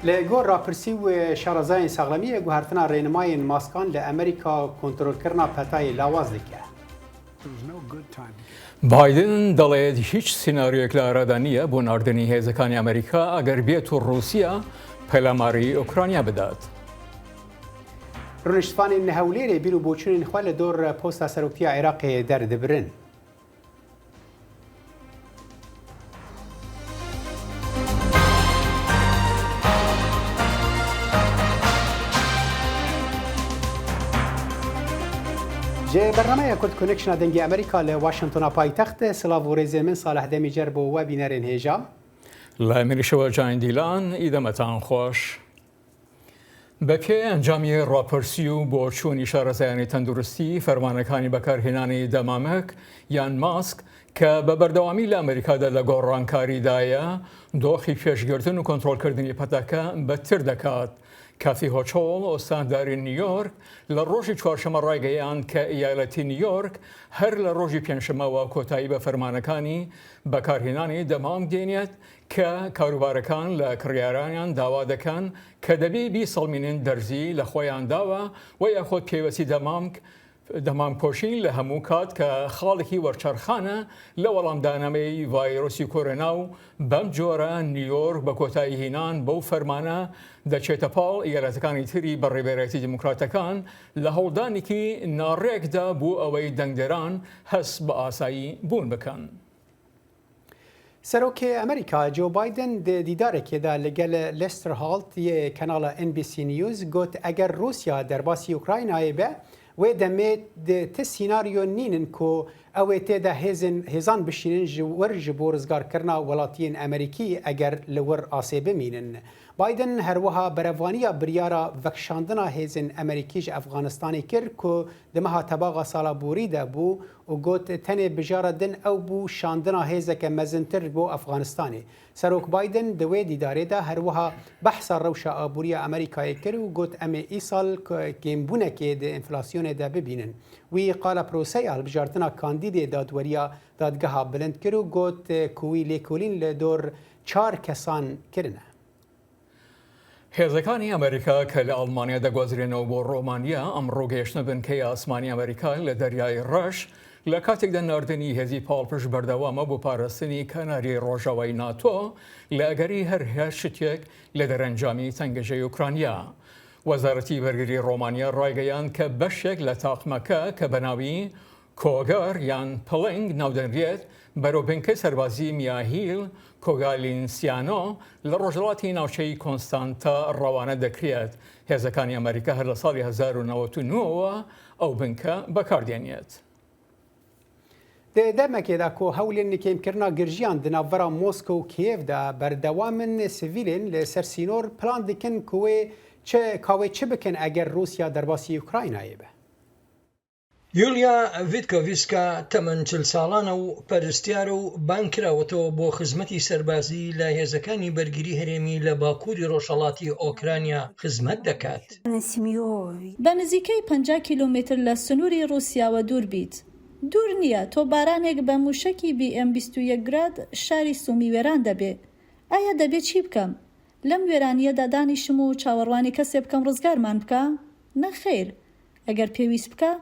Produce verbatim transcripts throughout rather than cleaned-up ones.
Li gor rapirsî û şarezayên saxlemiyê, guhertina rênimayên maskan li Amerîka kontrolkirina petayê lawaz dike. Biden دەڵێت هیچ سیناریۆیەک لە ئارادانیە بۆ ناردنی هێزەکانی ئەمریکا ئەگەر بێت و رووسیا پەلاماری ئۆکرانیا بدات. Rûniştvanên Hewlêrê bîr û boçûnên xwe li dor posta serokiya Iraqê derdibirin. Ji bernameya Kurd Connection a Dengê Amerîka li Washingtona paytext, silav û rêzên min Salih Demîcer bo we bînerên hêja. لە منیشەوە جاین دیلان ئیدەمەتان خۆش. بە پێی ئەنجامی ڕاپرسی و بۆچوونی شارەزایانی تەندروستی، فەرمانەکانی بەکارهێنانی دەمامک یان ماسک کە بە بەردەوامی لە ئەمریکادا لە گۆڕانکاریدایە، دۆخی پێشگرتن و کۆنترۆلکردنی پەتاکە بەتر دەکات. کاتی هۆچۆڵ، ئۆستانداری نیویۆرک، لە ڕۆژی چوارشەمە ڕایگەیاند کە ئیالەتی نیویۆرک هەر لە ڕۆژی پێنجشەمەوە کۆتایی بە فەرمانەکانی بەکارهێنانی دەمامک دێنێت کە کاروبارەکان لە کڕیارانیان داوا دەکەن کە دەبێ بیسەڵمینن دەرزی لە خۆیان داوە و یاخود پێوەستی دەمامک، دەمامپۆشین لە هەموو کات کە خاڵێکی وەرچەرخانە لە وەڵامدانەمەی ڤایرۆسی کۆرۆنا و بەم جۆرە نیویۆرک بە کۆتایی هینان بەو فەرمانە دەچێتە پاڵ ئیالەتەکانی تری بە ڕێبەرایەتی دیموکراتەکان لە هەوڵدانێکی ناڕێکدا بۆ ئەوەی دەنگدەران هەست بە ئاسایی بوون بکەن. Serokê Amerîka Joe Biden di dîdarekê de li gel Lester Holt yê kanala N B C News got, eger Rûsya derbasî Ukraynayê be, wê demê di ti sînaryo nînin ku ew ê tê de hêzên, hêzan bişînin ji wir ji bo rizgarkirina welatiyên Amerîkî eger li wir asê bimînin. Biden her wiha berevaniya biryara vekişandina hêzên Amerîkî ji Efxanistanê kir ku di meha tebaxa sala borî de bû û got, tenê bijara din ew bû şandina hêzeke mezintir bo Efxanistanê. Serok Biden di wê dîdarê de her wiha behsa rewşa aboriya Amerîkayê kir û got, em ê îsal k-, kêmbûnekê di enflasyonê de bibînin. Wî qala proseya hilbijartina kandîdê dadweriya dadgeha bilind kir û got, ku wî lêkolîn li dor çar kesan kirine. هێزەکانی ئەمریکا کە لە ئەڵمانیا دەگوازرێنەوە بۆ ڕۆمانیا، ئەمڕۆ گەیشتنە بنکەی ئاسمانی ئەمریکا لە دەریای ڕەش، لە کاتێکدا ناردنی هێزی پاڵپشت بەردەوامە بۆ پاراستنی کەناری ڕۆژاوای ناتۆ لە ئەگەری هەر هەر شتێک لە دەرەنجامی تەنگەژەی ئوکرانیا. وەزارەتی بەرگری ڕۆمانیا ڕایگەیاند کە بەشێک لە تاقمەکە کە بە ناوی کۆگەر یان پڵنگ ناودەنرێت، بەرەو بنکەی سەربازی میاهیل کۆگالینسیانۆ لە ڕۆژهەڵاتی ناوچەی کۆنستانتا ڕەوانە دەکرێت. هێزەکانی ئەمریکا هەر لە ساڵی هەزار و نەوەد و نۆوە ئەو بنکە بەکاردێنێت. Di demekê de ku hewlên kêmkirina girjiyan di navbera Moskow û Kiev de berdewam in, sivîlên li ser sînor plan dikin ku wê çi, ka wê çi bikin eger Rûsya derbasî Ukraynayê be. یولیا ڤیتکۆڤیسکا تەمەن چل ساڵانە و پەرستیارە و بانکراوەتەوە بۆ خزمەتی سەربازی لە هێزەکانی بەرگری هەرێمی لە باکووری ڕۆژهەڵاتی ئۆکرانیا خزمەت دەکات. بە نزیکەی پەنجا کیلۆمەتر لە سنووری ڕووسیاوە دوور بیت. دوور نییە تۆپبارانێک بە مووشەکی B M بیست و یەک گراد شاری سومی وێران دەبێ. ئایا دەبێ چی بکەم؟ لەم وێرانیەدا دانیشم و چاوەڕوانی کەسێ بکەم ڕزگارمان بکا؟ نەخەیر. ئەگەر پێویست بکا،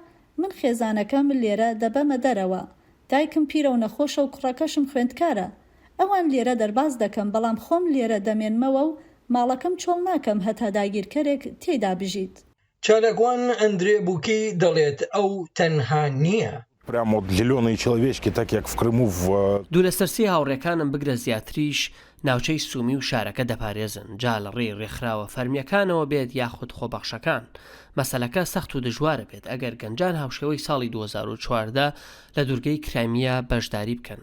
من خێزانەکەم لێرە دەبەمە دەرەوە. دایکم پیرە و نەخۆشە و کوڕەکەشم خوێندکارە. ئەوان لێرە دەرباز دەکەم، بەڵام خۆم لێرە دەمێنمەوە و ماڵەکەم چۆڵ ناکەم هەتا داگیرکەرێک تێیدا بژیت. چالاکوان ئەندرێ بوکی دەڵێت ئەو تەنها نییە. Прямо от зелёные человечки, так як в Криму в, е, دوو لەسەر سێ هاوڕێکانم بگرە زیاتریش ناوچەی سومی و شارەکە دەپارێزن، جا لە ڕێی ڕێکخراوە فەرمییەکانەوە بێت یاخود خۆبەخشەکان. مەسەلەکە سەخت و دژوارە بێت ئەگەر گەنجان هاوشێوەی ساڵی دوو هەزار و چواردە لە دوورگەی کرایمیا بەشداری بکەن.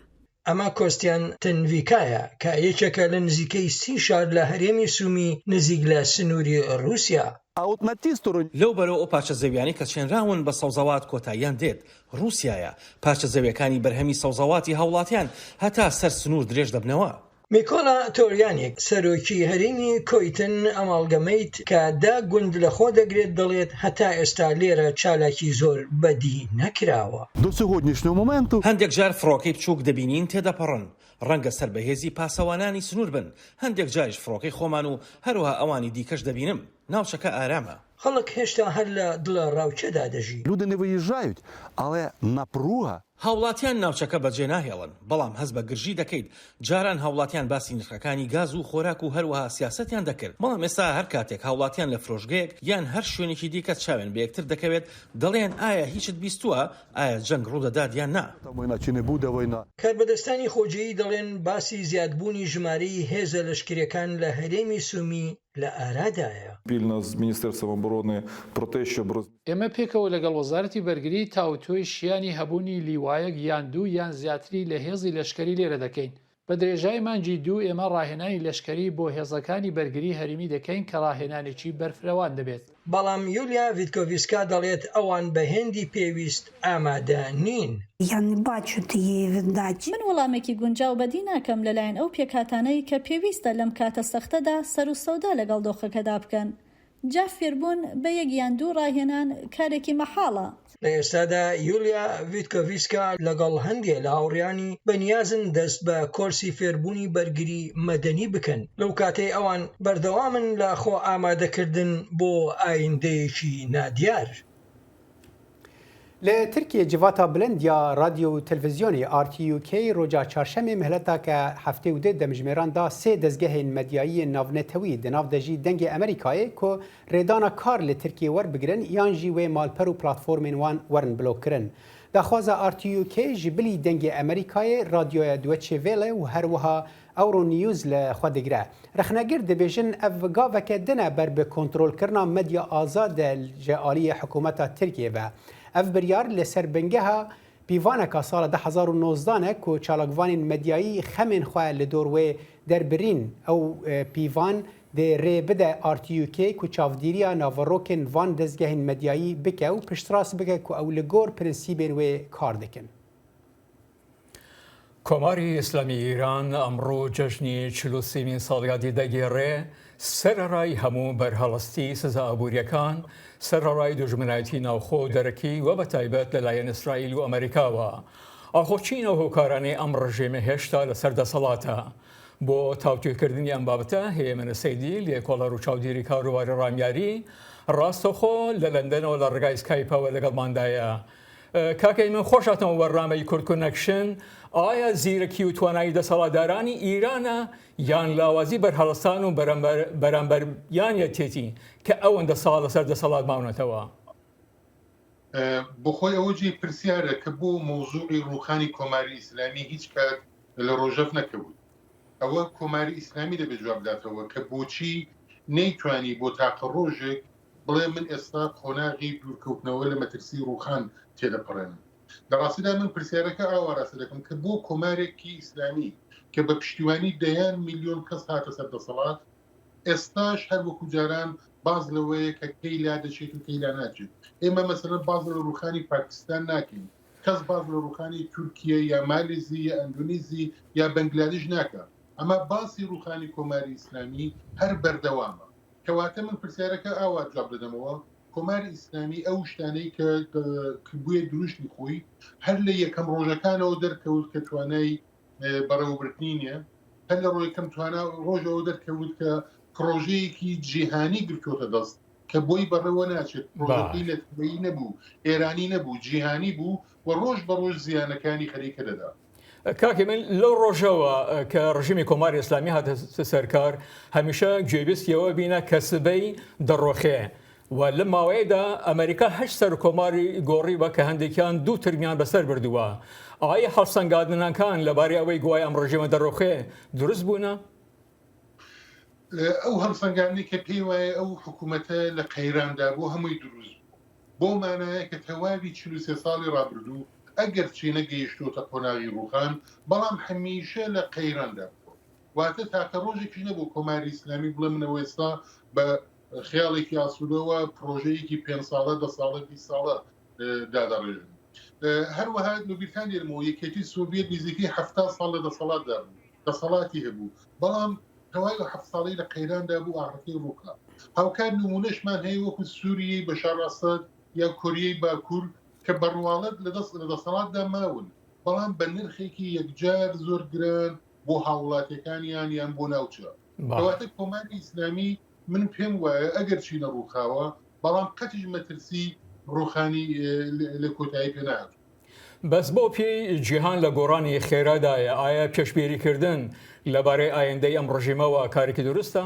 ئەمە کۆستیان تنڤیکایە کە یەکێکە لە نزیکەی سی شار لە هەرێمی سومی نزیک لە سنووری ڕووسیا. لەو بەرەو ئەو پارچە زەویانەی کە چێنراون بە سەوزەوات کۆتاییان دێت، ڕووسیایە. پارچە زەویەکانی بەرهەمی سەوزەواتی هاوڵاتیان هەتا سەر سنوور درێژ دەبنەوە. میکۆلا تۆریانێک، سەرۆکی هەرێمی کۆیتن ئەماڵگەمەیت کە دا گوند لە خۆ دەگرێت، دەڵێت هەتا ئێستا لێرە چالاکی زۆر بەدی نەکراوە. До сьогоднішнього моменту هەندێک جار فڕۆکەی بچووک دەبینین تێدەپەڕن، ڕەنگە سەر بەهێزی پاسەوانانی سنوور بن، هەندێک جاریش فڕۆکەی خۆمان و هەروەها ئەوانی دیکەش دەبینم. ناوچەکە ئارامە. خەڵک هێشتا هەر لە دڵە ڕاوچەدا دەژی. Люди не виїжджають, але напруга. هاوڵاتیان ناوچەکە بەجێ ناهێڵن، بەڵام هەست بە گرژی دەکەیت. جاران هاوڵاتیان باسی نرخەکانی گاز و خۆراک و هەروەها سیاسەتیان دەکرد، بەڵام ئێستا هەر کاتێک هاوڵاتیان لە فرۆشگەیەک یان هەر شوێنێکی دیکە چاوێن بە یەکتر دەکەوێت، دەڵێن ئایا هیچت بیستووە؟ ئایا جەنگ ڕوودەدات یان نا؟ Там війна чи не буде війна. کاربەدەستانی خۆجێیی دەڵێن باسی زیادبوونی ژمارەی هێزە لەشکریەکان لە هەرێمی سومی لە ئارادایە. Спільно з Міністерством оборони про те, щоб роз- ئێمە پێکەوە لەگەڵ وەزارەتی بەرگری تاوتوێی شیانی هەبوونی لیوایەک یان دوو یان زیاتری لە هێزی لەشکری لێرە دەکەین. بە درێژای مانگی دوو ئێمە ڕاهێنانی لەشکری بۆ هێزەکانی بەرگری هەرێمی دەکەین کە ڕاهێنانێکی بەرفرەوان دەبێت. بەڵام یولیا ڤیتکۆڤیسکا دەڵێت ئەوان بە هێندی پێویست ئامادە نین. Я не бачу тієї віддачі. من وەڵامێکی گونجاو بەدی ناکەم لەلایەن ئەو پێکهاتانەی کە پێویستە لەم کاتە سەختەدا سەروسەودا لەگەڵ دۆخەکەدا بکەن. جا فێربوون بە یەک یان دوو ڕاهێنان کارێکی مەحاڵە. لە ئێستادا یولیا ڤیتکۆڤیسکا لەگەڵ هەندێک لە هاوڕیانی بەنیازن دەست بە کۆرسی فێربوونی بەرگری مەدەنی بکەن، لەو کاتەی ئەوان بەردەوامن لە خۆ ئامادەکردن بۆ ئایندەیەکی نادیار. Li Tirkiyê civata bilind ya radyo û televîzyonê R T U K roca çarşemê mihleta ke heftê û dê demjimêran da sê dezgehên medyayî yên navnetewî, di nav de jî Dengê Amerîkayê, ku rêdana kar li Tirkiyê werbigirin yan jî wê malper û platformên wan werin blokkirin. Daxwaza R T U K ji bilî Dengê Amerîkayê, Radyoya Deutsche Welle û her wiha Euronews li xwe digire. Rexnegir dibêjin ev gaveke din e ber bi kontrolkirina medya azad e ji aliyê hikûmeta Tirkiyê ve. Ev biryar li ser bingeha pîvaneka sala du hezar û nozdeh ne ku çalakvanên medyayî xemên xwe li dor wê derbirîn. Ew, e, pîvan dê rê bide R T U K ku çavdîriya naverokên van dezgehên medyayî bike û piştrast bike ku ew li gor prensîbên wê kar dikin. کۆماری ئیسلامی ئیران ئەمڕۆ جەژنی چل و سێمین ساڵیادی دەگێڕێ، سەرەڕای هەموو بەرهەڵستی سزا ئابووریەکان، سەرەڕای دوژمنایەتی ناوخۆ و دەرەکی و بە تایبەت لەلایەن ئیسرائیل و ئەمریکاوە. ئاخۆ چین ئەو هۆکارانەی ئەم ڕژێمە هێشتا لەسەر دەسەڵاتە؟ بۆ تاوتوێکردنی ئەم بابەتە، هێمنە سەیدی، لێکۆڵەر و چاودێری کاروباری ڕامیاری، ڕاستەوخۆ لە لەندەنەوە لە ڕێگای سکایپەوە لەگەڵماندایە. کاکەی من خۆش هاتنەوە بەرنامەی کورد کونەکشن. ئایا زیرەکی و توانایی دەسەڵاتدارانی ئیرانە یان لاوازی بەرهەڵستان و بەرامبەر، بەرامبەریانیەتێتی کە ئەوەندە ساڵ لەسەر دەسەڵات ماونەتەوە؟ بۆ خۆی ئەوە جێی پرسیارە کە بۆ مەوزوعی ڕووخانی کۆماری ئیسلامی هیچ کات لە ڕۆژەڤ نەکەوت. ئەوە کۆماری ئیسلامی دەبێت جواب بداتەوە کە بۆچی نەیتوانی بۆ تاقە ڕۆژێک بڵێ من ئێستا قۆناغی دوورکەوتنەوە لە مەترسی ڕووخان تێدەپەڕێنم. لە ڕاستیدا من پرسیارەکە ئاوا ڕاستە دەکەم کە بۆ کۆمارێکی ئیسلامی کە بە پشتیوانی دەیان میلیۆن کەس هاتە سەر دەسەڵات، ئێستاش هەر وەکو جاران باز لەوەیە کە کەی لا دەچێت و کەی لا ناچێت. ئێمە مەسەلەن باز لە ڕووخانی پاکستان ناکەین، کەس باز لە ڕووخانی تورکیە یا مالیزی یا ئەندونیزی یا بەنگلادیش ناکە. ئەمە باسی ڕووخانی کۆماری ئیسلامی هەر بەردەوامە. کەواتە من پرسیارەکە ئاوا جواب دەدەمەوە، کۆماری ئیسلامی ئەو شتانەی کە بووە دروشمی خۆی هەر لە یەکەم ڕۆژەکانەوە دەرکەوت کە توانای بەڕێوەبردنی نییە. هەر لە ڕۆی کەم توانا ڕۆژەوە دەرکەوت کە پرۆژەیەکی جیهانی گرتووەتە دەست کە بۆی بەڕێوە ناچێت. پرۆژەکەی نەتەوەیی نەبوو، ئێرانی نەبوو، جیهانی بوو و ڕۆژ بە ڕۆژ زیانەکانی خەریکە دەدا. کاکە من لەو ڕۆژەوە کە ڕژیمی کۆماری ئیسلامی هاتە سەرکار، هەمیشە گوێبیستی ئەوە بینە کە سبەی دەڕۆخێ. و لە ماوەیەدا ئەمریکا هەشت سەر کۆماری گۆڕیوە کە هەندێکیان دوو ترمیان بەسەر بردووە. ئایا هەڵسەنگاندنەکان لەبارەی ئەوەی گوایە ئەم ڕژیمە دەڕۆخێ دروست بوونە؟ ئەو هەڵسەنگاندنەی کە پێی وایە ئەو حکوومەتە لە قەیراندا بوو هەمووی دروست بوو. بۆ مانایە کە تەواوی چل و سێ ساڵی ڕابردوو ئەگەر چی نەگەیشتووتە قۆناغی ڕووخان، بەڵام هەمیشە لە قەیراندا بوو. واتە تاکە ڕۆژێکی نەبوو کۆماری ئیسلامی بڵێ من ئەوە ئێستا بە خیاڵێکی ئاسوودەوە پرۆژەیەکی پێنج ساڵە، دە ساڵە، بیست ساڵە دادەڕێژن. هەروەها لە بیرتان دێنمەوە یەکێتی سۆڤیەت نزیکەی حەفتا ساڵ لە دەسەڵاتدا بوو. دەسەڵاتی هەبوو. بەڵام تەواوی ئەو حەفت ساڵەی لە قەیراندا بوو، ئاخرەکەی ڕووکا. هاوکات نموونەشمان هەیە، وەکو سووریەی بەشار ئەسەد یا کۆریەی باکوور، کە بە ڕواڵەت لە دەست، لە دەسەڵاتدا ماون، بەڵام بە نرخێکی یەکجار زۆر گران بۆ هاوڵاتیەکانیان یان بۆ ناوچە. کەواتە کۆماری ئیسلامی، من پێم وایە، ئەگەر چی نەڕووخاوە، بەڵام قەتیش مەترسی ڕووخانی، ئێ، لە، لە کۆتایی پێ نهاتووە. بەس بۆ پێی جیهان لە گۆڕانی خێرادایە، ئایا پێشبیریکردن لەبارەی ئایندەی ئەم ڕژیمەوە کارێکی دروستە؟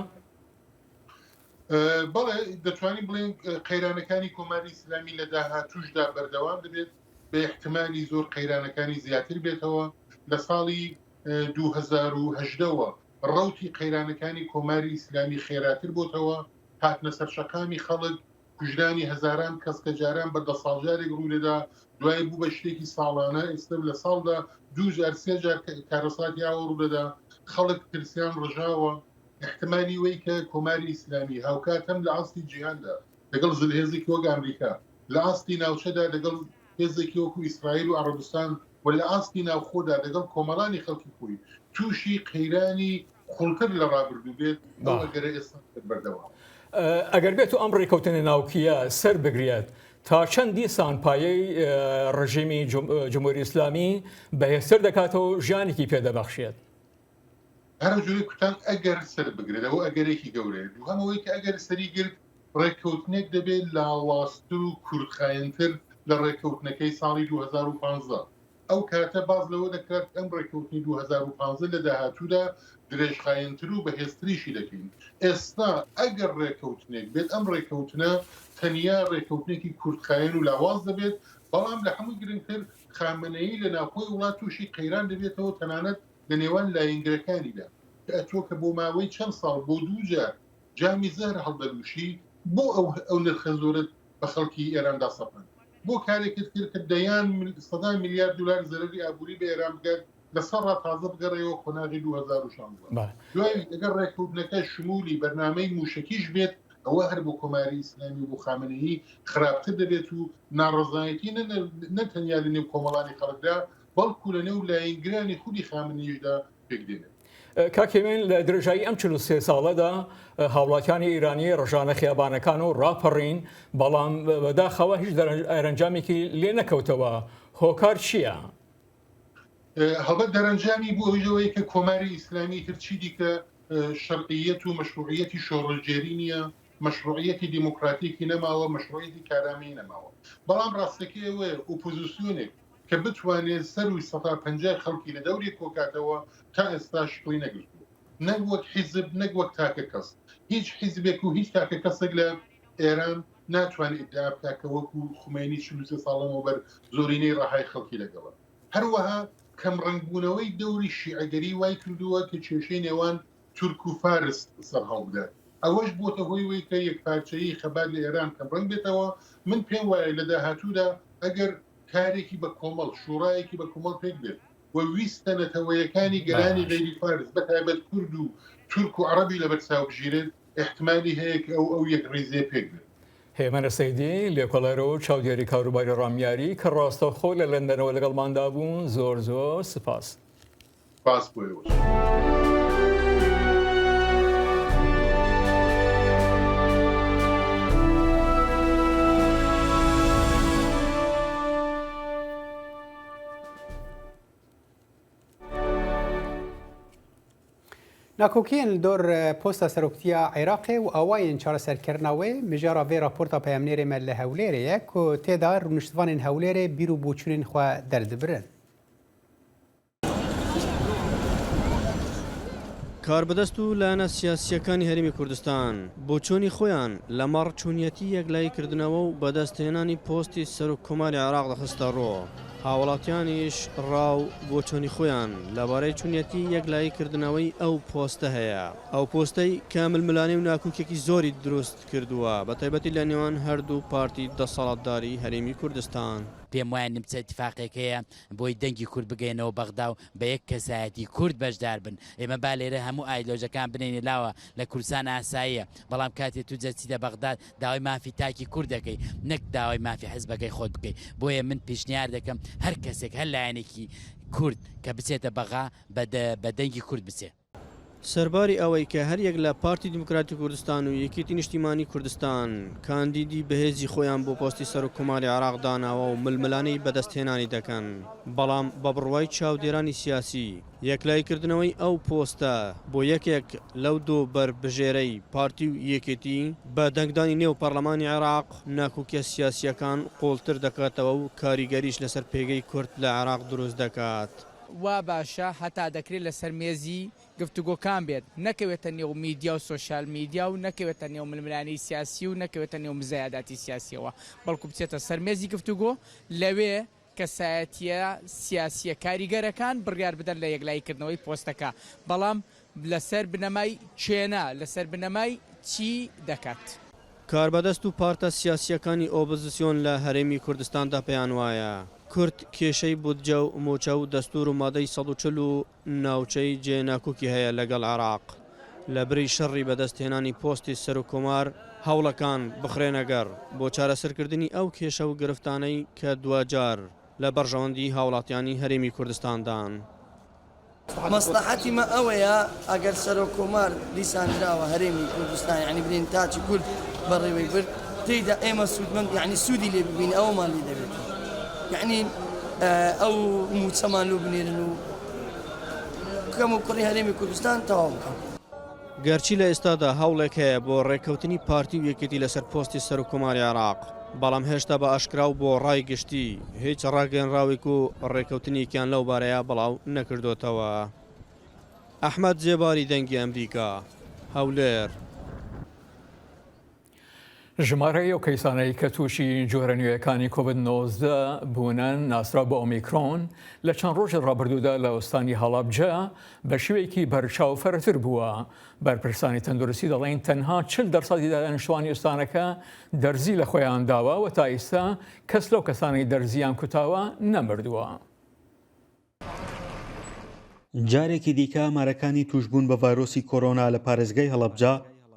ئێ، بەڵێ، دەتوانین بڵێن، ئێ، قەیرانەکانی کۆماری ئیسلامی لە داهاتووشدا بەردەوام دەبێت، بە احتمالی زۆر قەیرانەکانی زیاتر بێتەوە. لە ساڵی، ئێ، دوو هەزار و هەژدەوە ڕەوتی قەیرانەکانی کۆماری ئیسلامی خێراتر بۆتەوە، هاتنە سەر شەقامی خەڵک، کوژرانی هەزاران کەس کە جاران بە دە ساڵ جارێک ڕوو دەدا، دوای بوو بە شتێکی ساڵانە، ئێستا لە ساڵدا دوو جار، سێ جار کە-، کارەساتی ئاوە ڕوو دەدا، خەڵک ترسیان ڕژاوە. احتمالی وەی کە کۆماری ئیسلامی هاوکات هەم لە ئاستی جیهاندا لەگەڵ زلهێزێکی وەک ئەمریکا، لە ئاستی ناوچەدا لەگەڵ هێزێکی وەکو ئیسرائیل و عەرەبستان و لە ئاستی ناوخۆدا لەگەڵ کۆمەڵانی خەڵکی خۆی تووشی قەیرانی قوڵتر لە ڕابردوو بێت، ئەو ئەگەرە ئێستا بەردەوام. ئە، ئەگەر بێت و ئەم ڕێکەوتنە ناوکیە سەر بگرێت، تا چەند دیسان پایەی، ئە، ڕژیمی جم-، جمهوری ئیسلامی بەهێزتر دەکاتەوە، ژیانێکی پێ دەبەخشێت؟ هەر جوورەی کوتان، ئەگەر سەر بگرێت، ئەوە ئەگەرێکی گەورەیە. دووهەم ئەوەی کە ئەگەر سەری گرت، ڕێکەوتنێک دەبێت لاوازتر و کورتخایەنتر لە ڕێکەوتنەکەی ساڵی دوو هەزار و پازدە. ئەو کاتە باز لەوە دەکرێت ئەم ڕێکەوتنی دوو هەزار و پازدە لە داهاتوودا درێژخایەنتر و بەهێزتریشی دەکەین. ئێستا ئەگەر ڕێکەوتنێک بێت، ئەم ڕێکەوتنە تەنیا ڕێکەوتنێکی کورتخایەن و لاواز دەبێت، بەڵام لە هەموو گرنگتر خامنەیی لە ناوخۆی وڵات تووشی قەیران دەبێتەوە، تەنانەت لە نێوان لایەنگرەکانیدا، کە ئەتۆ کە بۆ ماوەی چەند ساڵ بۆ دوو جار جامی زەهر هەڵدەلووشی، بۆ ئەو، ئەو نرخە زۆرت بە خەڵکی ئێراندا سەپاند؟ بۆ کارێکت کرد کە دەیان مل-، سەدان میلیارد دلار زەرەری ئابووری بە ئێران بگات، لە سەڕا تازە بگەڕێەوە قۆناغی دوو هەزار و شانزە؟ دوای ئەگەر ڕێککەوتنەکە شمولی بەرنامەی موشەکیش بێت، ئەوە هەر بۆ کۆماری ئیسلامی و بۆ خامنەیی خراپتر دەبێت و ناڕەزایەتی نە، نە، نە تەنیا لە نێو کۆمەڵانی خەڵکدا، بەڵکو لە نێو لایەنگرانی خودی خامنەییشدا پێک دێنێت. کاک هێمن، لە درێژایی ئەم چل و سێ ساڵەدا، هاوڵاتیانی ئێرانی ڕژانە خیابانەکان و ڕاپەڕین، بەڵام بەداخەوە هیچ دەرەنج-، ئەرەنجامێکی لێ نەکەوتەوە. هۆکار چییە؟ هەڵبەت دەرەنجامی بوو ئەوەی کە کۆماری ئیسلامی تر چی دیکە، شەرعیەت و مەشروعیەتی شۆڕشگێری نییە، مەشروعیەتی دیموکراتیکی نەماوە، مەشروعیەتی کارامەیی نەماوە. بەڵام ڕاستەکەی ئەوەیە، ئۆپۆزیسیۆنێک کە بتوانێت سەروی سەد و پەنجا خەڵکی لە دەورێک کۆکاتەوە، تا ئێستا شکڵی نەگرتووە. نەک وەک حیزب، نەک وەک تاکە کەس. هیچ حیزبێک و هیچ تاکە کەسێک لە ئێران ناتوانێت ئیدعا بکات کە وەکو خومەینی چل و سێ ساڵ لەمەوبەر زۆرینەی ڕەهای خەڵکی لەگەڵە. هەروەها کەم ڕەنگبوونەوەی دەوری شیعەگەری وای کردووە کە کێشەی نێوان تورک و فارس سەرهەڵبدات. ئەوەش بۆتە هۆی وەی کە یەکپارچەیی خەبات لە ئێران کەم ڕەنگ بێتەوە. من پێم وایە لە داهاتوودا ئەگەر کارێکی بە کۆمەڵ، شوڕایەکی بە کۆمەڵ پێک بێت و ویستە نەتەوەیەکانی گەلانی غەیری فارس، بە تایبەت کورد و تورک و عەرەبی لەبەر چاو بگیرێت، احتمالی هەیە کە ئەو، ئەو یەک ڕیزێ پێک بێت. هێمن سەیدی، لێکۆڵەر و چاودێری کاروباری ڕامیاری کە ڕاستەوخۆ لە لەندەنەوە لەگەڵماندا بوو، زۆر زۆر سپاس. سپاس بۆ ئێوەش. Nakokiyên li dor, e, posta seroktiya Iraqê û awayên çareserkirina wê, mijara vê raporta peyamnêrê me li Hewlêrê ye, ku tê de rûniştvanên Hewlêrê bîr û boçûnên xwe derdibirin. Karbidest û layena siyasiyekanî Herêmê Kurdistan boçûnî xwe yan li mar çûniyetî yeklayîkirdineve û bedesthênanî postî Serokkomarê Iraq dixiste ro. Hawlatiyaniş raw boçûnî xwe yan lebarê çûniyetî yeklayîkirdineweyî ew poste heye. Ew postey ke milmilanî û nakokiyekî zorî dirust kirduwe, bi taybetî li nêwan her du partî desthilatdarî Herêmî Kurdistan. پێم وایە نیمچە ئیتیفاقێک هەیە بۆی دەنگی کورد بگەینەوە بەغدا و بە یەک کەسایەتی کورد بەشدار بن. ئێمە با لێرە هەموو ئایدۆلۆژەکان بنێنە لاوە، لە کوردستان ئاساییە، بەڵام کاتێ تو جەچیتە بەغداد داوای مافی تاکی کورد دەکەی، نەک داوای مافی حزبەکەی خۆت بکەی. بۆیە من پیشنیار دەکەم هەر کەسێک، هەر لایەنێکی Kurd ke biçête bexa be de-, be dengî Kurd biçe. Serbarî ew ê ke her yek le Partî Demokratî Kurdistan û Yekîtî Niştîmanî Kurdistan kandîdî bi hêzî xwe yan bo postî Serokkomarê Iraq danawe û milmilanî bedesthênanî dekin. Belam be birwayî çavdêranî siyasî, yeklayîkirdinewey ew poste bo yekek lew do berbijêrey partî û Yekîtî be dengdanî nêw parlemanî Iraq nakokiya siyasiyekan qoltir dekatewe û karîgerîş li ser pêgey Kurd li Iraq dirust dekat. وا باشە هەتا دەکرێت لەسەر مێزی گفتوگۆکان بێت، نەکەوێتە نێو میدیا و سۆشیال میدیا و نەکەوێتە نێو ململانێی سیاسی و نەکەوێتە نێو مزایاداتی سیاسیەوە، بەڵکو بچێتە سەر مێزی گفتوگۆ، لەوێ کەسایەتیە سیاسیە کاریگەرەکان بڕیار بدەن لە یەکلاییکردنەوەی پۆستەکە، بەڵام لەسەر بنەمای چێنە، لەسەر بنەمای چی دەکات. کاربەدەست و پارتە سیاسیەکانی ئۆپۆزیسیۆن لە هەرێمی کوردستاندا پێیان وایە کورد کێشەی بودجە و موچە و دەستور و مادەی سەد و چل و ناوچەی جێناکۆکی هەیە لەگەڵ عێراق. لە بری شەڕی بەدەستهێنانی پۆستی سەرۆکۆمار، هەوڵەکان بخرێنەگەڕ بۆ چارەسەرکردنی ئەو کێشە و گرفتانەی کە دواجار لە بەرژەوەندی هاوڵاتیانی هەرێمی کوردستاندان. مەسلەحەتی مە ئەوەیە ئەگەر سەرۆک کۆمار دیسان دراوە هەرێمی کوردستان، یعنی بلێن تاچی کورد بەڕێوەی برد، تێیدا ئێمە سوودمەند، یعنی سوودی لێ ببین، ئەوەمان لێ دەبێت. یعنی ئەو موچەمان لۆ بنێرن و کەم و کوڕی هەرێمی کوردستان تەواو بکەن. گەرچی لە ئێستادا هەوڵێک هەیە بۆ ڕێککەوتنی پارتی و یەکێتی لەسەر پۆستی سەرۆکۆماری عێراق، بەڵام هێشتا بە ئاشکرا و بۆ ڕای گشتی هیچ ڕاگەیەنراوێک و ڕێککەوتنێکیان لەو بارەیە بڵاو نەکردوتەوە. ئەحمەد زێباری، دەنگی ئەمریکا، هەولێر. ژمارەی ئەو کەیسانەی کە تووشی جۆرە نوێیەکانی کۆڤید نۆزدە بوونە ناسراو بە ئۆمیکرۆن لە چەند ڕۆژی ڕابردوودا لە ئوستانی هەڵەبجە بە شێوەیەکی بەرچاو فەرەتر بووە. بەرپرسانی تەندروستی دەڵێن تەنها چل دەرسەدی دانیشتوانی ئوستانەکە دەرزی لە خۆیان داوە و تا ئیستا کەس لەو کەسانەی دەرزیان کوتاوە نەمردووە. جارێکی دیکە ئامارەکانی توشبوون بە ڤایرۆسی کۆرۆنا لە پارێزگای هەڵەبجە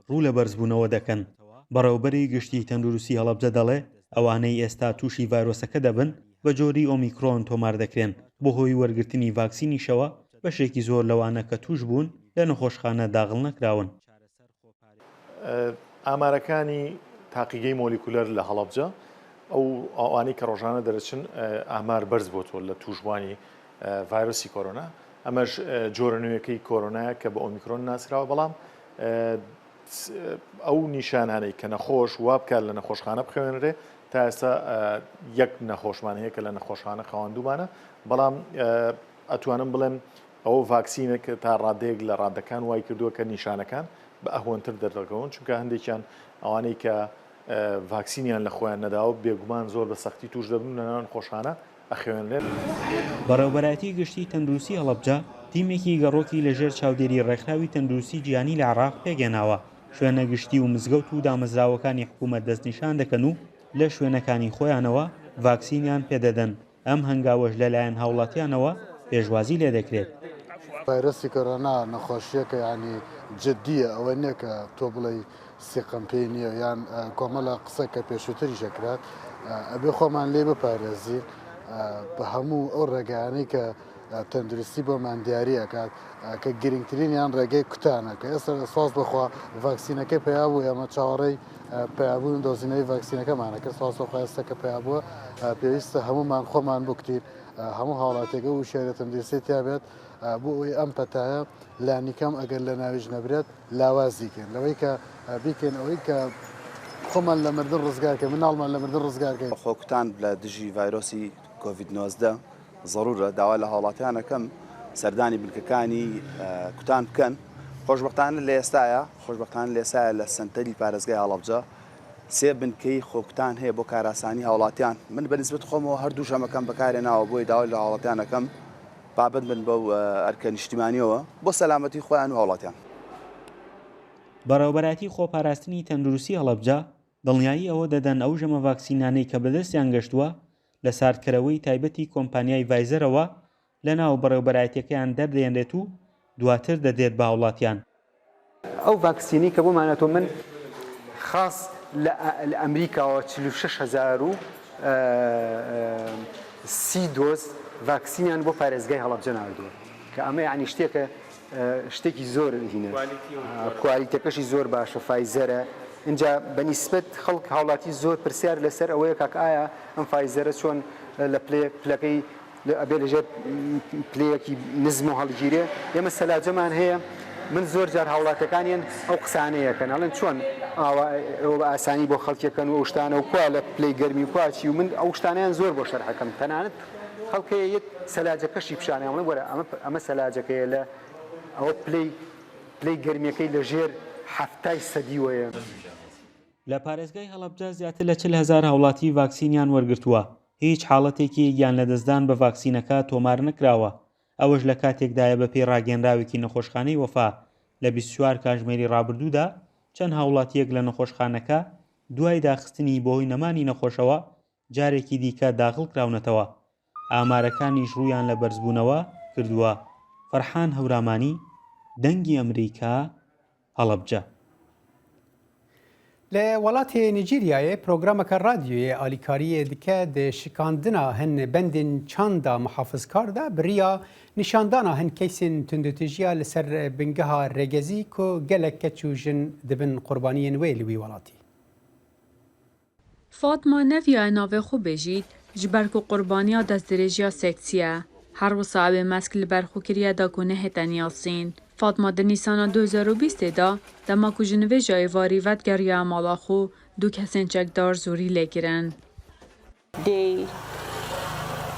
ڕوو لە بەرزبوونەوە دەکەن. بەڕێوەبەری گشتی تەندروستی هەڵەبجە دەڵێ ئەوانەی ئێستا تووشی ڤایرۆسەکە دەبن بە جۆری ئۆمیکرۆن تۆمار دەکرێن بۆ هۆی وەرگرتنی ڤاکسینیشەوە بەشێکی زۆر لەوانە کە تووش بوون لە نەخۆشخانە داغڵ نەکراون. ئامارەکانی تاقیگەی مۆلیکولەر لە هەڵەبجە ئەو ئەوانەی کە ڕۆژانە دەرەچن ئامار بەرز بۆتەوە لە توشبوانی ڤایرۆسی کۆرۆنا. ئەمەش جۆرە نوێیەکەی کۆرۆنایە کە بە ئۆمیکرۆن ناسراوە، بەڵام ئەو نیشانانەی کە نەخۆش وا بکات لە نەخۆشخانە بخوێنرێ، تا ئێستا یەک نەخۆشمان هەیە کە لە نەخۆشخانە خەواندومانە، بەڵام ئەتوانم بڵێم ئەوە ڤاکسینە کە تا ڕادەیەک لە ڕادەکان وای کردووە کە نیشانەکان بە ئەهوەنتر دەردەکەون، چونکە هەندێکیان ئەوانەی کە ڤاکسینیان لە خۆیان نەداوە بێگومان زۆر بە سەختی توش دەبن و لە ناو نەخۆشخانە ئەخوێنرێن. بەڕێوەبەرایەتی گشتی تەندروستی هەڵەبجە تیمێکی گەڕۆکی لەژێر چاودێری ڕێکخراوی تەندروستی جیهانی لە عێراق پێکهێناوە. شوێنە گشتی و مزگەوت و دامەزراوەکانی حکوومەت دەستنیشان دەکەن و لە شوێنەکانی خۆیانەوە ڤاکسینیان پێدەدەن. ئەم هەنگاوەش لەلایەن هاوڵاتیانەوە پێشوازی لێدەکرێت. ڤایرۆسی کۆرۆنا نەخۆشییەکە یانی جددییە، ئەوە نییە کە تۆ بڵێی سیقەم پێی نییە یان کۆمەڵە قسە کە پێشووتریش ئەکرا، ئەبێ خۆمان لێ بپارێزین بە هەموو ئەو ڕێگایانەی کە تەندروستی بۆمان دیاری ئەکات کە گرنگترینیان ڕێگەی کوتانە کە ئێستا سوپاس بەخوا ڤاکسینەکەی پەیا بوو، ئێمە چاوەڕێی پەیابوون و دۆزینەوەی ڤاکسینەکەمانە کرد، سوپاس بەخوا ئێستا کە پەیا بووە. پێویستە هەموومان خۆمان بکوتین، هەموو هاوڵاتیەکە و شارە تەندروستی تیا بێت بۆ ئەوەی ئەم پەتایە لانیکەم ئەگەر لە ناویش نەبرێت لاوازی کەین لەوەی کە بیکەین ئەوەی کە خۆمان لە مردن ڕزگار کەین، مناڵمان لە مردن ڕزگار کەین. خۆکوتان لە دژی ڤایرۆسی کۆڤید نۆزدە زەرورە، داوا لە هاوڵاتیان ئەکەم سەردانی بنکەکانی کوتان بکەن. خۆشبەختانە لە ئێستایا خۆشبەختانە لە ئێستایا لە سەنتەری پارێزگای هەڵەبجە سێ بنکەی خۆکوتان هەیە بۆ کاراسانی هاوڵاتیان. من بە نسبەت خۆمەوە هەردوو ژەمەکەم بەکارهێناوە، بۆی داوای لە هاوڵاتیان ئەکەم پابەند بن بەو ئەرکە نیشتیمانیەوە بۆ سەلامەتی خۆیان و هاوڵاتیان. بەڕێوەبەرایەتی خۆپاراستنی تەندروستی هەڵەبجە دڵنیایی ئەوە دەدەن ئەو ژەمە ڤاکسینانەی کە بەدەستیان گەشتووە لە ساردکەرەوەی تایبەتی کۆمپانیای ڤایزەرەوە لەناو بەڕێوەبەرایەتیەکەیان دەردەهێنرێت و دواتر دەدرێت بە هاوڵاتیان. ئەو ڤاکسینەی کە بۆمان هاتووە من خاس لە ئەمریکاوە چل و شەش هەزار و سی دۆز ڤاکسینیان بۆ پارێزگای هەڵەبجە ناردووە کە ئەمە یعنی شتێکە، شتێکی زۆر هینە. کوالیتەکەشی زۆر باشە، فایزەرە. اینجا بە نیسبەت خەڵک هاوڵاتی زۆر پرسیار لەسەر ئەوەیە کاک ئایا ئەم فایزەرە چۆن لە پلێ پلەکەی ئەبێ لەژێر پلەیەکی نزم و هەڵگیرێ. ئێمە سەلاجەمان هەیە. من زۆر جار هاوڵاتیەکانیان ئەو قسانەیەکەن ئەڵێن چۆن ئاوا ئەوە بە ئاسانی بۆ خەڵکێکەن و ئەو شتانە و کوا لە پلەی گەرمی و کواچی و من ئەو شتانیان زۆر بۆ شەرحەکەم. تەنانەت خەڵکەیە یەت سەلاجەکەشی پیشانیان بڵێ وەرە ئەمە ئەمە سەلاجەکەیە لە ئەوە پلەی پلەی گەرمیەکەی لە ژێر حەفتای سەدی وەیە. لە پارێزگای هەڵەبجە زیاتر لە چل هەزار هاوڵاتی ڤاکسینیان وەرگرتووە. هیچ حاڵەتێکی گیان لەدەستدان بە ڤاکسینەکە تۆمار نەکراوە. ئەوەش لە کاتێکدایە بە پێی ڕاگەیەنراوێکی نەخۆشخانەی وەفا لە بیست و چوار کاژمێری ڕابردوودا چەند هاوڵاتیەک لە نەخۆشخانەکە دوای داخستنی بەهۆی نەمانی نەخۆشەوە جارێکی دیکە داخڵ کراونەتەوە. ئامارەکانیش ڕوویان لە بەرزبوونەوە کردووە. فەرحان هەورامانی، دەنگی ئەمریکا، هەڵەبجە. لە وڵاتی نیجیریایê programeke radyoyê alîkariyê dike di şikandina hin bendên çanda muhafizkar de bi riya nîşandana hin keysên tundûtîjiya li ser bingeha rêgezî ku gelek keç û jin dibin qurbaniyên wê li wî welatî. Fatma neviyaye navê xwe bêjît, ji ber ku qurbaniya destdirêjiya seksî ye. Her wisa ew ê mesk li ber xwe kiriye da ku nehête niyazîn. Fatma di Nîsana du hezar û bîstê de, dema ku ji nivêja êvarî vedigeriyaye mala xwe, du kesên çekdar zorî lê kirin. They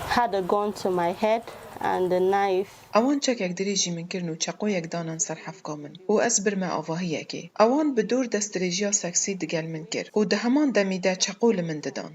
had a gun to my head and a knife. Ewan çekek dirêj ji min kirin û çeqoyek danan ser hefka min û ez birime avahiyekê. Ewan bi dor destdirêjiya seksî digel min kir û di heman demî de çeqo li min didan.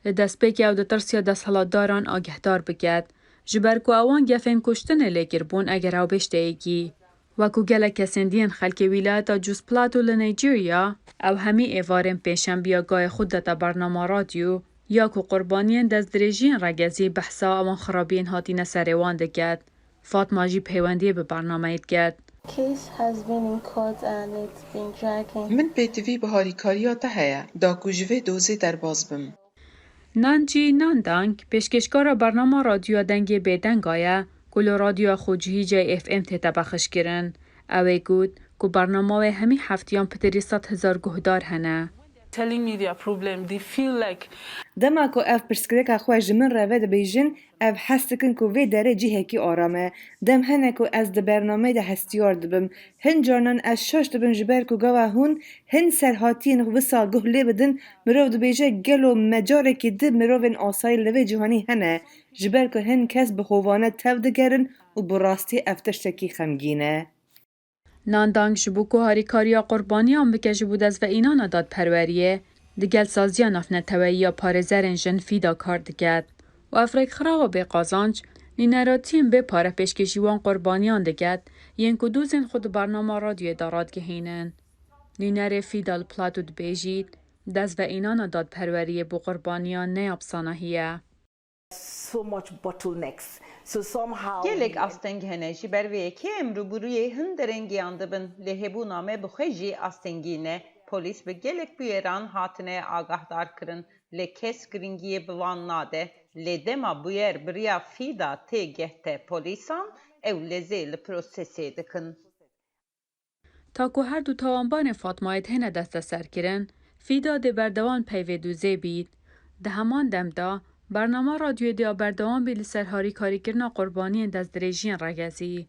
Li destpêkê ew ditirsiya desthilatdaran agehdar biket, ji ber ku ewan gefên kuştinê lê kiribûn eger ew bê ji teyekî. Wekû gelek kesên dî yên xelkê wîlayeta Jos Plateau li Nijerya, ew hemî êvarên pêşembiya gayê xwe didete bernama radyo, ya ku qurbaniyên destdirêjiyên regezî behsa ewan xirabiyên hatîne serê wan diket. Fatma jî peywendiyê bi bernameyê diket. Case has been in court and it's been dragging. Min pêtivî bi harîkariya te heye, da ku ji vê dozê derbas bim. Nanjî Nandang, pêşkêşkara bernama radyoya Dengê Bêdenga ye, ku li radyoya xwe cihî J F M tête bexşkirin. Ew ê got ku bernama wê hemî heftiyan pitirî sed hezar guhdar hene. Telling me their problem, they feel like Dema ku ev pirsgirêka xwe ji min re vedibêjin, ev hez dikin ku vê derê cihekî aram e. Dem hene ku ez di bernameyê de hestiyar dibim. Hin carinan ez şaş dibim ji ber ku gava hûn hin serhatiyên wisa guh lê bidin, mirov dibêje, gelo me carekî di mirovên asayî li vê cîhanî hene? Ji ber ku hin kes bi hovane tev digerin û bi rastî ev tiştekî xemgîn e. Nandang ji bo ku harîkariya qurbaniyan bike ji bo dest ve înana dadperweriyê, digel saziya navneteweyî ya parêzerên jin FIDA kar diket û ev rêkxirawa bê qazanc, nûneratiyên bê pare pêşkêşî wan qurbaniyan diket, yên ku dozên xwe di bernama radyoyê de radigihînin. Nûnerê FIDA li Plato dibêjît, dest ve înana dadperweriyê bo qurbaniyan ne ya bi sanahî ye. So much bottlenecks. So somehow Gelek asteng hene, ji ber vê yekê em rûbirûyê hin derengîyan dibin, lê hebûna me bi xwe jî astengî ne. Polîs bi gelek bûyeran hatine agahdar kirin, lê kes giringiyê bi wan nade. Lê dema bûyer bi riya FIDA tê gehte polîsan, ew lezê li prosesê dikin. Ta ku her du tawanbarên Fatmayê têne desteserkirin, FIDA dê berdewam peyvê dûzê bît. Di heman dem de, bernama radyoyê dê berdewam bî li ser harîkarîkirina qurbaniyên destdirêjiyên regezî.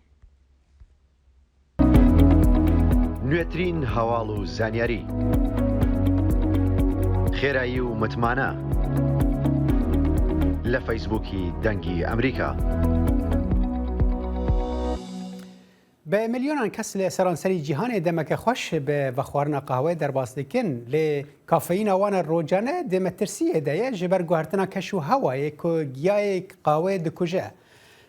نوێترین هەواڵ و زانیاری. خێرایی و متمانە لە فەیسبووکی دەنگی ئەمریکا. Bi milyonan kes li seranserî cîhanê demeke xweş bi vexwarina qehweyê derbas dikin, lê kafeyîna wan a rojane di metirsiyê de ye ji ber guhertina keş û hewayê ku giyayê qehweyê dikuje.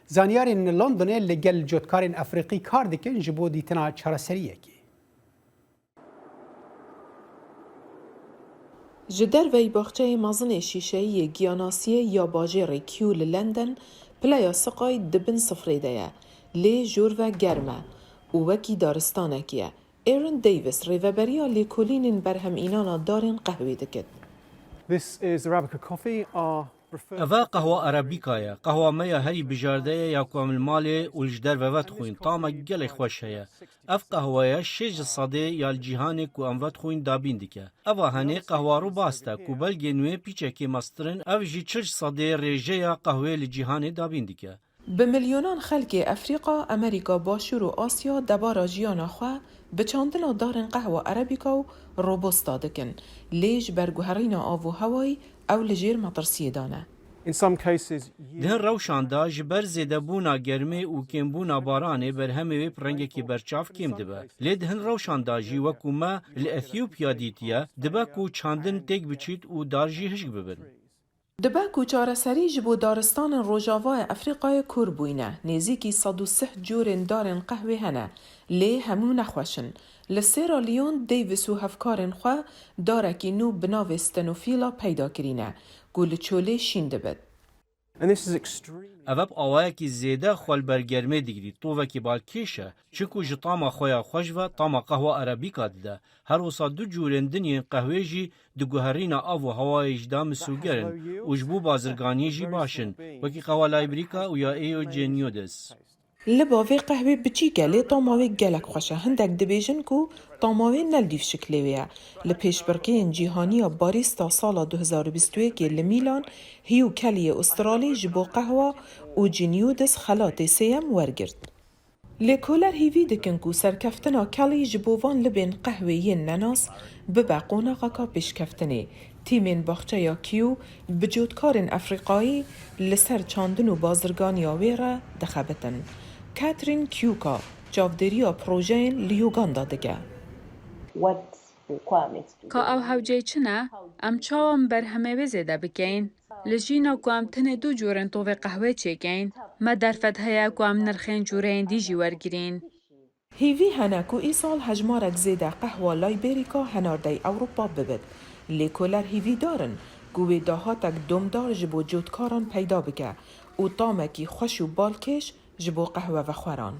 Zanyarên Londonê li gel cotkarên Efrîqî kar dikin ji bo dîtina çareseriyekê. Ji derveyî baxçeyê mezin ê şîşeyî yê Giyanasiyê ya bajêrê Kew li London, pileya siqayî di bin sifrê de ye, lê jor ve germ e û wekî daristanekî ye. Aaron Davis rêveberiya lêkolînên berhemînana darên qehwê dikit. This is Arabica coffee, our Eve qehwa Arabîka ye. Qehwa me ya herî bijarte ye ya ku em li malê û li ji derve vedixwîn. Tamek gelek xweş heye. Ev qehwe ye şêst ji sedê ya li cîhanê ku em vedixwîn dabîn dike. Eva henê qehwa Robusta ku belgên wê pîçekê mestir in, ev jî çil ji sedê rêjeya qehwê li cîhanê dabîn dike. Bi milyonan xelkê Efrîqa, Amerîka Başûr û Asya debara jiyana xwe bi çandina darên qehwa Arabîka û Robusta dikin. Lê ji ber guherîna av û hewayî ew li jêr metirsiyê de ne. In some cases, Di hin rewşan de ji ber zêdebûna germê û kêmbûna baranê berhemê wê bi rengekî berçav kêm dibe. Lê di hin rewşan de jî wekû me li Etiyopya dîtiye, dibe ku çandin têk biçît û dar jî hişk bibin. Dibe ku çareserî ji bo daristanên Rojavayê Efrîqayê kûr bûyne, nêzîkî sed û sih corên darên qehwê hene, lê hemû nexweş in. Li Sierra Leone Davis û hevkarên xwe darekî nû bi navê Stenophylla peyda kirîne, ku li çolê şîn dibit. And this is extreme. Ev bi awayekî zêde xwe li ber germê digirî, tovekî balkêş e, çinku ji tama xwe ya xweş ve tama qehwa Arabîka dide. Her wisa du cûrên din yên qehwê jî di guherîna av û hewayê jî de misûger in û ji bo bazirganiyê jî baş in, wekî qehwa Liberica û ya Eugenioides. Li bavê qehwê biçîk e, lê tama wê gelek xweş e. Hindek dibêjin ku tama wê ne li dîv şiklê wê ye. Li pêşbirkeyên cîhanî ya Barista sala du hezar û bîst û yekê li Mîlan, Hugh Kellyê Australî ji bo qehwa Eugenioides xelatê sêyem wergirt. Lêkoler hîvî dikin ku serkeftina Kelly ji bo van libên qehwê yên nenas bibe qonaxeka pêşkeftinê. Tîmên Baxçeya Kew bi cotkarên Efrîqayî li ser çandin û bazirganiya wê re dixebitin. Catherine Kyuka çavdêriya projeyên li Uganda dike. What requirements do Ka they ew need? Hewceyî çi ne? Em çawa em berhemê wê zêde bikeyin? Li jîna ku em tenê du cûrên tovê qehwê çêkeyin, me derfet heye ku em nirxên cûreyên dî jî wergirîn. Hêvî hene ku îsal hejmarek zêde qehwa Liberîka henardeyî Ewropa bibit. Lêkoler hîvîdar in ku wê dahatek domdar ji bo cotkaran peyda bike û tamekî xweş û balkêş ji bo qehwe vexweran.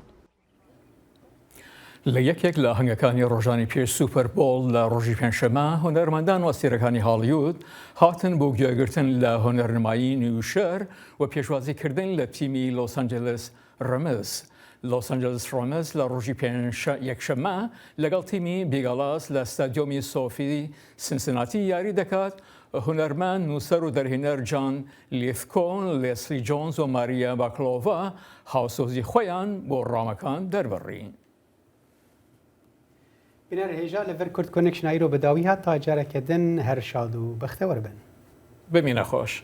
لە یەکێک لە هەنگەکانی ڕۆژانی پێش سوپەر بۆڵ لە ڕۆژی پێنجشەممە، هونەرمەندان و ئەستێرەکانی هالیوود هاتن بۆ گوێگرتن لە هونەرنمایی نووشەر و پێشوازیکردن لە تیمی لۆس ئەنجلس ڕەمز. لۆس ئەنجلس ڕەمز لە ڕۆژی پێنج یەکشەممە لەگەڵ تیمی بیگالاس لە ستادیۆمی سۆفی سنسناتی یاری دەکات. هونەرمەند، نووسەر و دەرهێنەر جان لیثکۆن، لێسلی جۆنز و ماریا باکلۆڤا هاوسۆزی خۆیان بۆ ڕامەکان دەربڕی. Bîner hêja li vir Kurd Connection îro bi dawî hat, ta careke din her şad û bextewar bin. بمینە خۆش.